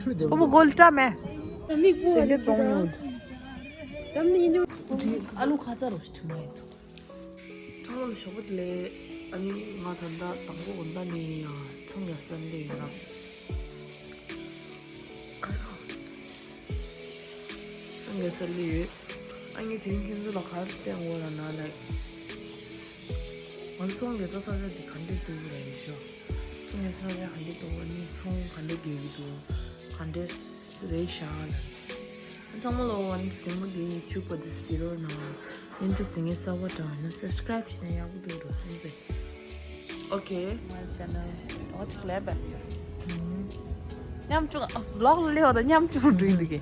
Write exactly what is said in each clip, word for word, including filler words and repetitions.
ཁོ་མོ་གོལ་ཏྲ་མེ། མིག་པོ་དེ་འདྲ་གཏོང་ཡོད། ཨ་ལུ་ཁ་ཚ་རོ་ཞིག་མ་ཡིན་འདུག་ཁྲང་ལམ་ཞོགས་པ་ལས་ཨ་ནི་ང་ད་ལྟ་དང་པོ་འོ་ད་ནས་ཡང་ཚོང་རྒྱག་ས་འདི་ཡོད་ར། ཚོང་རྒྱག་ས་ལས་ཡོད། ཨ་ནི་དེ་རིང་ཁྱེད་ཚོ་ལ་ག་རེ་བསྟན་དགོས་ལབ་ན་ལའིག་ང་ཚོ་ཚོང་རྒྱག་ས་ས་ཆ་འདི་ག་འདྲས་འདུག་ལབ་ཡིན་ཤོག་ཚོང་རྒྱག་ས་ས་ཆ་ག་འདྲས་འདུག་ཨ་ནི་ཚོང་ག་འདྲས་རྒྱག་གི་འདུག་ག་འདྲས་རེད་ཤག་ལབ། ཚང་མ་ལོ་ཨ་ནི་སེམས་པ་འདི་བཅུག་པ་འདི་ཟེར་རོགས་གནང་། ཡིན་དུ་ཟིང་ངེ་གསར་པ་འདྲ་ན་སབ་སི་ཀ་རེབ་བྱས་ན་ཡག་པོ་འདུག་འགྲོ་ཚུན་ཚེ། ཨོ་ཁེ། My channel. ཨོ་ཅིག་ལས་པས། མཉམ་ཅུག་ཨ་བི་ལོག་ལས་བ་དང་མཉམ་ཅུག་འགྲོ་ཡིན་འདུག་གི།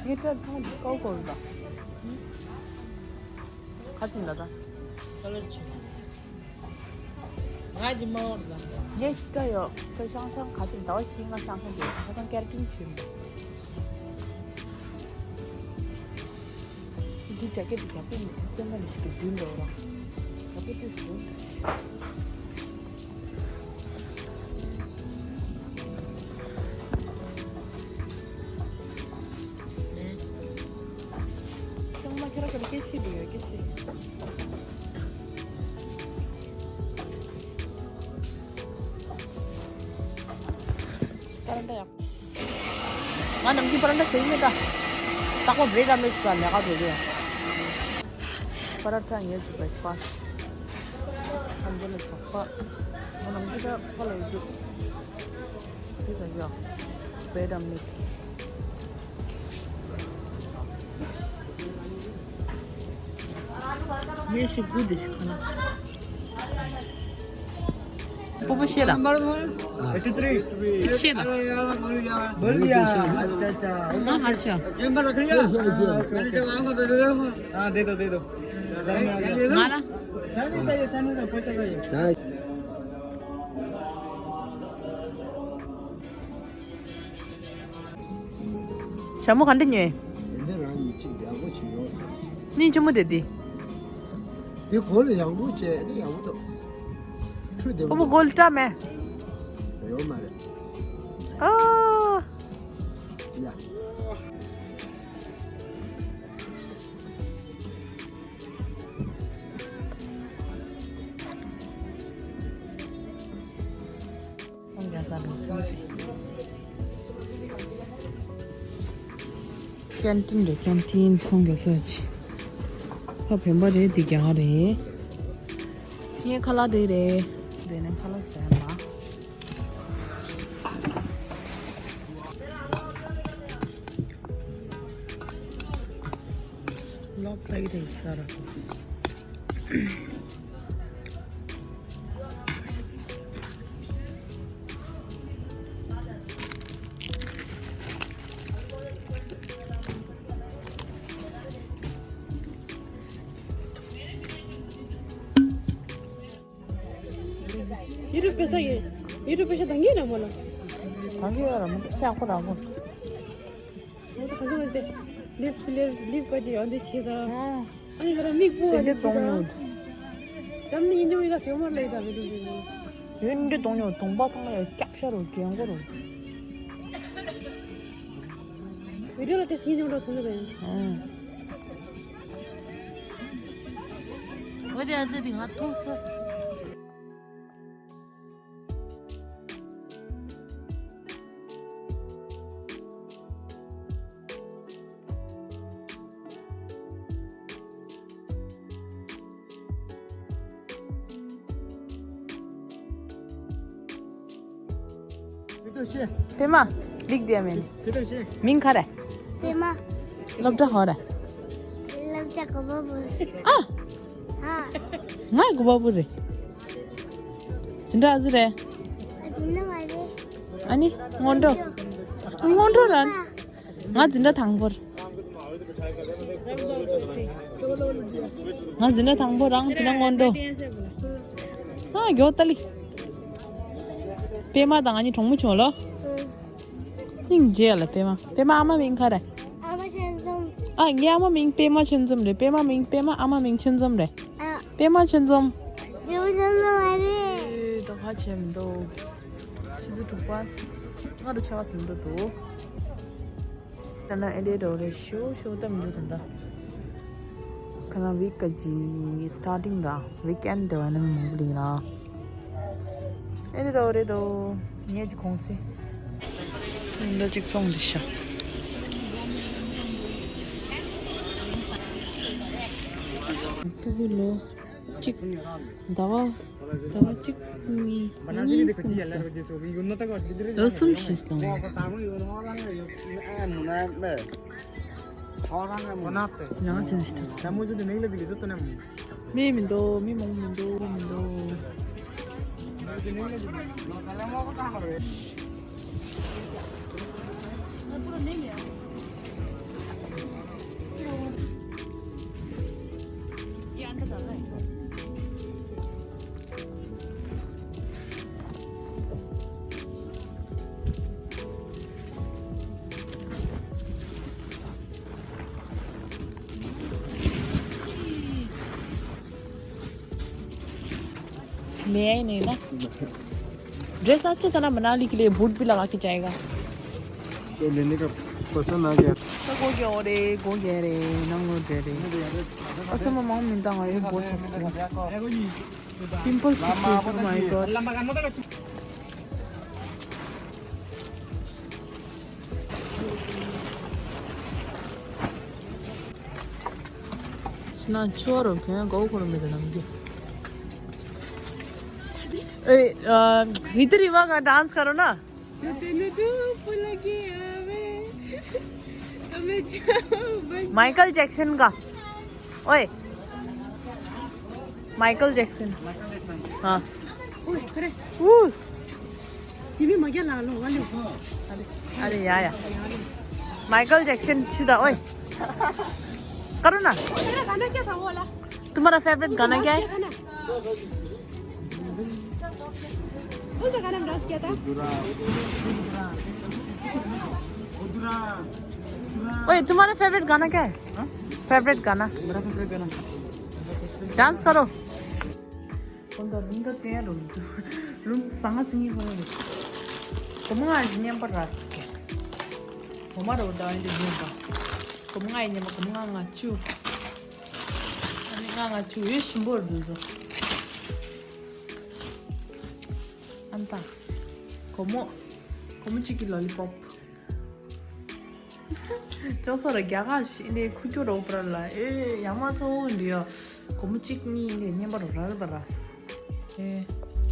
ངས་སྐྲ་ཐུང་དུ་བཀོག་དགོས་རེད་པ། ག་ཚོད་ལ་ད། ང་ཅི་མ་འོར་ལ། ངས་སྐྲ་ཡོད། སྐྲ་ཤང་ཤང་ག་ཚོད་ཟླ་བ་བཞི་ལྔ་ཤང་ཤང་དེ་ཁ་སང་ཀེ་ར་ཊིན་བྱུང་འདུག་འདི་ཇེ་ཀེ་ཊི་རྒྱབ་པའི་བཙོན་པ་ནས་ཞིག་ཏུ་བདུན་འགྲོ་ར། རྒྱབ་པའི་དུས་སུ། ཁྱོད་མ་ཁྱོད་ར་ཁྱོད་སྐད་ཆ་འདི་ཡོད་སྐད་ཆ། པ་ར་ཊ་ཡག་ང་ནམ་རྒྱུན་པ་ར་ཊ་ཟེར་གྱི་མེད་ད། རྟག་པར་བྷི་རེཌ་ཨོམ་ལེཊ་ཟ་ལས་ཀ་འགྲོ་གི་ཡོད། པ་ར་ཊ་ངའི་བྷི་རེག་ཕ་སི། ཨམ་ཅོག་ལ་ཞོགས་པ། ང་ནམ་རྒྱུན་ད་ཕ་ལ་ཡོད་རྒྱུ། དེ་ཟ་གི་ཡོད། བྷི་རེཌ་ཨོམ་ལེཊ། ངས་ཤི་དགུ་དེ་ཞིག་ཁ་ན། སྤོ་བོ་ཤེས་ལ། ཤེས་ལ། ང་ཧར་ཤ། हाँ दे दो दे दो। ང་ལ། ཞྭ་མོ་ག་འདྲ་ཉོས། དེ་འདྲ་རང་ཉིད་ཅིག་ཡག་པོ་ཅིག་ཡོང་ས་རེད། སྙིང་རྗེ་མོ་དེ་འདི། དེ་གོ་ལ་ཡག་པོ་བྱས་ནི་ཡག་པོ་འདུག་ཁྲུས་དེ་ཁོ་མོ་གོལ་ཏྲ་མེ། ཡོད་མ་རེད། ཨ། ཡ། ཚོང་རྒྱག་ས་རུ་ཚོང་རྩིས། ཀན་ཊིན་རེད། ཀན་ཊིན་ཚོང་རྒྱག་ས་ཅིག་ད་བེམ་པ་རེད། འདི་རྒྱ་གར་རེད། ངའི་ཁ་ལག་དེ་རེད། དེ་ནས་ཁ་ལག་ཟས་ལ། ལོག་ལྟ་གི་དེ་ས་རུ། ཡུ་ཊུབ་པེ་ས་ཡེ། ཡུ་ཊུབ་པེ་ས་དང་གི་ན་མོ་ལ། དང་གི་ཡོད་ར་མོ་ཤ་ཁོ་ར་མོ། ལིབ་ལིབ་ལིབ་པ་ཅི་ཡོང་དེ་ཆེ་ད། ཨ་ནི་ང་རང་མིག་སྤུ་བ་དེ་ཆེ་ད། ད་ནི་ཡིན་དུས་ཡིན་ད་སེ་མར་ལས་ད་བེ་དུ་བེ་དུ། ཡོན་འདི་གཏོང་ཡོང་གཏོང་པ་ཐང་ཡ་སྐྱབས་ཤ་རུ་རྒན་གོ་རུ། བི་ཌིའོ་ལ་ཏེ་སྙིང་རྗེ་མོ་འདྲ་མཐོང་གི་རེད། ཨང་། འོ་དེ་ཨ་ཙི་དེ་ང་ཐུག་ཚར། པད་མ། ལིག་དེ་མིན། མིང་ག་རེ། པད་མ། སློབ་གྲྭ་ག་རེ། སློབ་གྲྭ་གོ་པལ་པུར། ཨ། ཧ། ང་གོ་པལ་པུར་རེད། འཛིན་གྲྭ་ཨ་ཙི་རེད། འཛིན་གྲྭ་མ་རེད། ཨ་ནི་སྔོན་འགྲོ། སྔོན་འགྲོ་ར། ང་འཛིན་གྲྭ་དང་པོར། ང་འཛིན་གྲྭ་དང་པོ་རང་འཛིན་གྲྭ་སྔོན་འགྲོ། ཨ་མགྱོགས་ལྟ་ལི། པད་མ་དང་ང་གཉིས་གྲོགས་མོ་བྱུང་ལོ། སྙིང་རྗེ་ལ་པད་མ། པད་མ་ཨ་མ་མིང་ག་རེ། ཨ་མ་ཆེན་འཛོམས། ཨ་ངའི་ཨ་མ་མིང་པད་མ་ཆེན་འཛོམས་རེད། པད་མ་མིང་པད་མ། ཨ་མ་མིང་ཆེན་འཛོམས་རེད། ཨ། པད་མ་ཆེན་འཛོམས། པད་མ་ཆེན་འཛོམས་མ་རེད། ཨེ་ད་ཁ་ཆེ་མི་འདུག་ཆུ་ཚོད་དྲུག་པ། སྔ་དྲོ་ཆ་བ་ཟིན་འདུག་འདུག་ད་ན་ཨེ་འདྲའི་འགྲོ་རེད། ཤོ་ཤོ་ལྟ་མི་འདུག་ད་ད། ཁ་ན་ཝིག་ག་ཇི་སི་ཊར་ཊིང་ར་ཝིག་ཨེན་ཌི་དེ་བ་ནི་མང་པོ་ལིང་ར། ཨེ་འདྲའི་འགྲོ་རེད་དོ། ངས་ཀྱི་གོང་སེ། འདི་གཅིག་ཚོང་འདི་ཤ། ཕུ་གུ་ལོ། གཅིག་ཟླ་བ། ཟླ་བ་གཅིག་གཉིས། གཉིས། གསུམ། ཟླ་བ་གསུམ་བཞི་ལོངས། ཡང་དེ་ནས་མི་མི་འདུག་མི་མང་མི་འདུག་མི་འདུག ले आई नहीं ना। ड्रेस अच्छा था ना, मनाली के लिए बूट भी लगा के जाएगा। तो लेने का पसंद आ गया। तो गो गया रे, गो गया रे, नंगो दे रे। अच्छा, मैं मम्मी दांगा ये बहुत सस्ता। पिंपल्स। Oh my God। ना छोरो क्या गौ करो मेरे नाम के। ए, अ, भीतर ही वहाँ डांस करो ना। माइकल जैक्सन का। ओए, माइकल जैक्सन। हाँ। ओए, करे। ऊ। तिमी म क्या लालो वाले। अरे, अरे, या, या। माइकल जैक्सन छिदा, ओए। करो ना। तेरा गाना क्या था वो वाला? तुम्हारा फेवरेट गाना क्या है? कौन सा गाना में डांस किया था? ओए, तुम्हारा फेवरेट गाना क्या है? हाँ? फेवरेट गाना। मेरा फेवरेट गाना। डांस करो। कौन सा? रुम तो तैयार हो। रुम सांस नहीं हो। कमंगा आज ने पर रास के। हमारा उदाहरण दे दे। कमंगा ने कमंगा चू। ང་ང་ཆུ་ཡོད་ཞིམ་པོ་འདུག་ཟོ། ཨན་ཏ། གོ་མོ། གོ་མོ་གཅིག་གི་ལོ་ལི་པོབ། ཅོ་སོ་ར་རྒྱ་གར་ཞིག་འདི་ཁུ་ཁྱོ་རོ་པ་ར་ལ་ཨེ་ཡ་མ་ཚོ་འདི་ཡ། གོ་མོ་གཅིག་གཉིས་འདི་མཉམ་པ་རོ་ར་ར་པ་ར། ཨེ།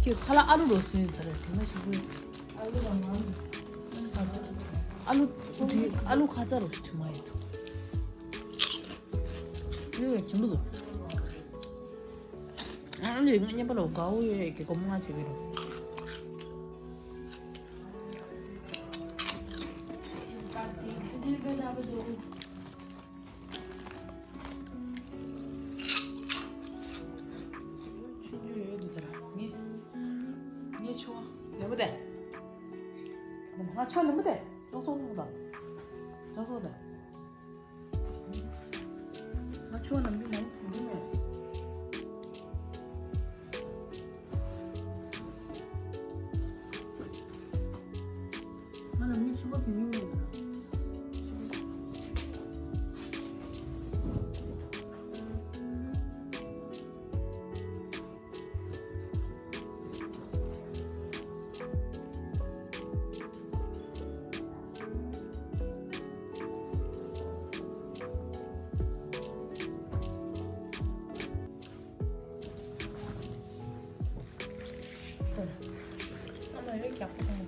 ཁྱོད་ཁ་ལ་ཨ་ལུ་རོ་སུ་ཡིན་ཚ་རེད་དེ་མ་ཞིག་གུ། ཨ་ལུ་དེ་ཨ་ལུ་ཁ་ཚ་རོ་ཞིག་མ་ཡིན་ཐུག་ཡོད་ཡོད་ཆེན་པོ་འདུག་ཨ་ལས་ང་མཉམ་པ་ལ་དགའ་བོ་ཡོད་ཀྱི་སྒོར་མོ་ལྔ་བྱེད་ཀྱི་རེད། ཆུང་ཆུང་ཡོད་འདུག་ད་ར་ངས་ངས་ཆུང་བ་ལེན་པ་དེ་ང་ཆོ་ལེན་པ་དེ་ཅོག་ཙོག་ལོག་དང་ཅོག་ཙོག་དང་། ང་ཆོ་ལ་མི་མང་པོ་འདུག་མེད། ང་ལ་མི་ཆུ་བ་བི་མི་མེད་ལ། ཨ་མ་ཡོད་རྒྱག་པ་དང་།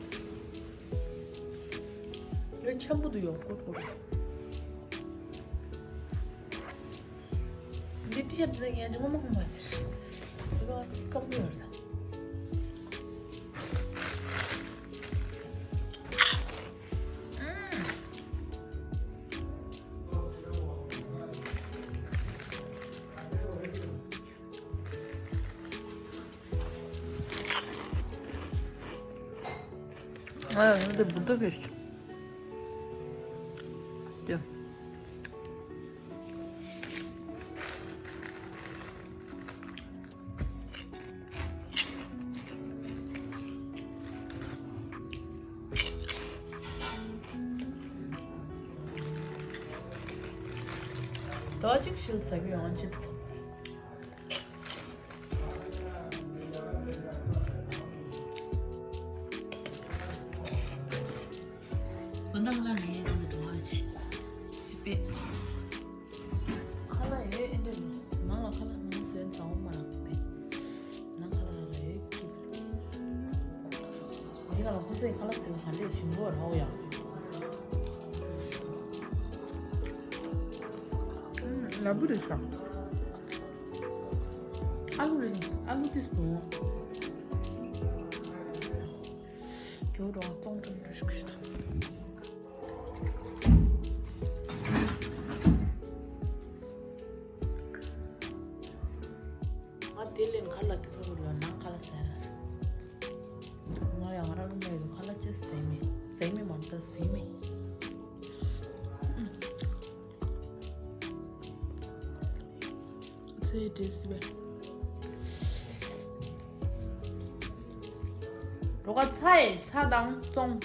ཡོད་ཆེན་པོ་འདུག་ཡོང་ཀུར་ཀུར། འདི་ཏི་ཤར་ཊི་ཟེར་མཁན་ཅིག་ངོ་མ་ཁོམ་པ་ཞིག་འདི་ག་སྐམ་པོ་ཡོད་རེད་ད། ཨུམ། ང་ཡང་འདི་འབུར་ཏོ་བེད་ཅུ། ཏེ། ཏོ་གཅིག་ཤིལ་ཟ་གི་ཡོང་ཅིག། བུ་ནང་ལ་ནས་ཡོད་འདུག་ཨ་ཅི། སི་པེ། ཁ་ལག་ཡོད་ཨེ་འདྲ། ནང་ལ་ཁ་ལག་ནང་བཟོས་ཚང་མ་རག་པས། ནང་ཁ་ལག་ལ་ཡོད་ཀི། འདི་ག་ལ་ཁོ་ཚོས་ཁ་ལག་བཟོས་ག་འདྲས་ཞིམ་པོ་རག་ཡ། ཨུམ། ལ་བུ་རེད་ཤག། ཨ་ལུ་རེད། ཨ་ལུ་ཏིས་དང་། གྱོད་རོགས་གཙང་གྲུང་གྲུང་ཞིག་ཞིག་དང་། ང་དེ་ལན་ཁ་ལག་གི་ཚོ་རུ་ལ་ནང་ཁ་ལག་ཟ་ར། ང་ཡང་ང་རང་རུ་མ་ཡོད་ཁ་ལག་ཅི་ཟས་མེད། ཟས་མེད་མ་ད་ཟས་མེད། ཚེ་འདྲེ་སི་བས། རོ་ཁ་ཚ་ཡེ་ཚ་དང་བཙོང་།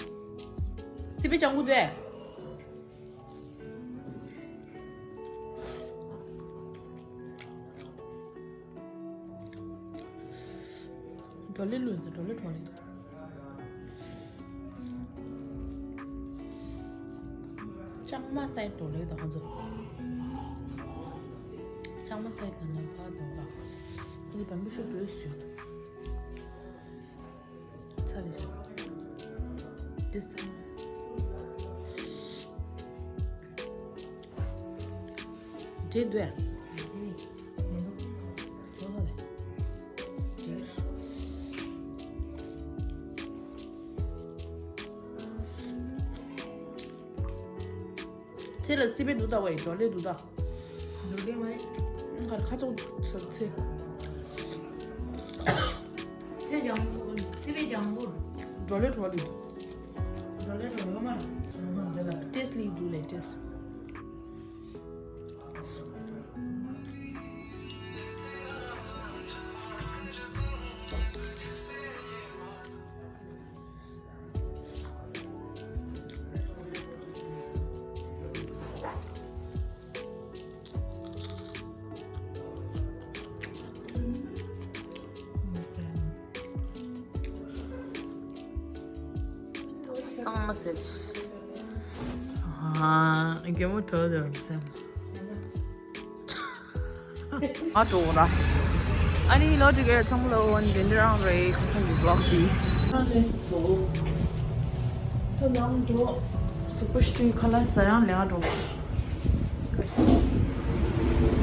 སི་བས་ཅང་གུ་དེ། བྲོ་ལི་ལུས་ཟེར་བྲོ་ལི་བྲོ་ལི་འདུག། ལྕང་མ་སའི་བྲོ་ལི་དང་ཁོ་ཚོ། ལྕང་མ་སའི་དང་ནང་ཕར་འདུག་ལ། ཁོ་ཚོ་བམ་པུ་ཤུ་བྲོས་སུ་ཡོད། ཚ་རེད། འདི་ཚ། འདྲེ་འདུག་ཡ། ཚེ་ལ་སི་པེ་འདུག་ད་བའི་བྲོ་ལི་འདུག་ད། འགྲོ་ལེ་མ་རེད། ཁ་ཁ་ཚོགས་ཚེ། ཚེ་ལྗང་གུ། སི་པེ་ལྗང་གུ། བྲོ་ལི་བྲོ་ལི། བྲོ་ལི་བྲོ་ལི་མ་རེད། ཏེས་ལི་འདུག་ལེ་ཏེས། གཙང་མ་ཟེར། ཨ། རྒན་མོ་གྲོགས་དེ་བར་སེམས། ང་འགྲོ་གོ་ར། ཨ་ནི་ལོ་དེ་གའི་ཚང་མ་ལོ་ཝན་དེ་འདྲ་རང་རེད་ཁ་སང་གི་བློག་དེ། ཁ་ལས་སོ། ད་ནང་འགྲོ། སུ་པར་སི་ཊི་ཁ་ལག་ཟ་ཡང་ལས་ང་འགྲོ་གོ།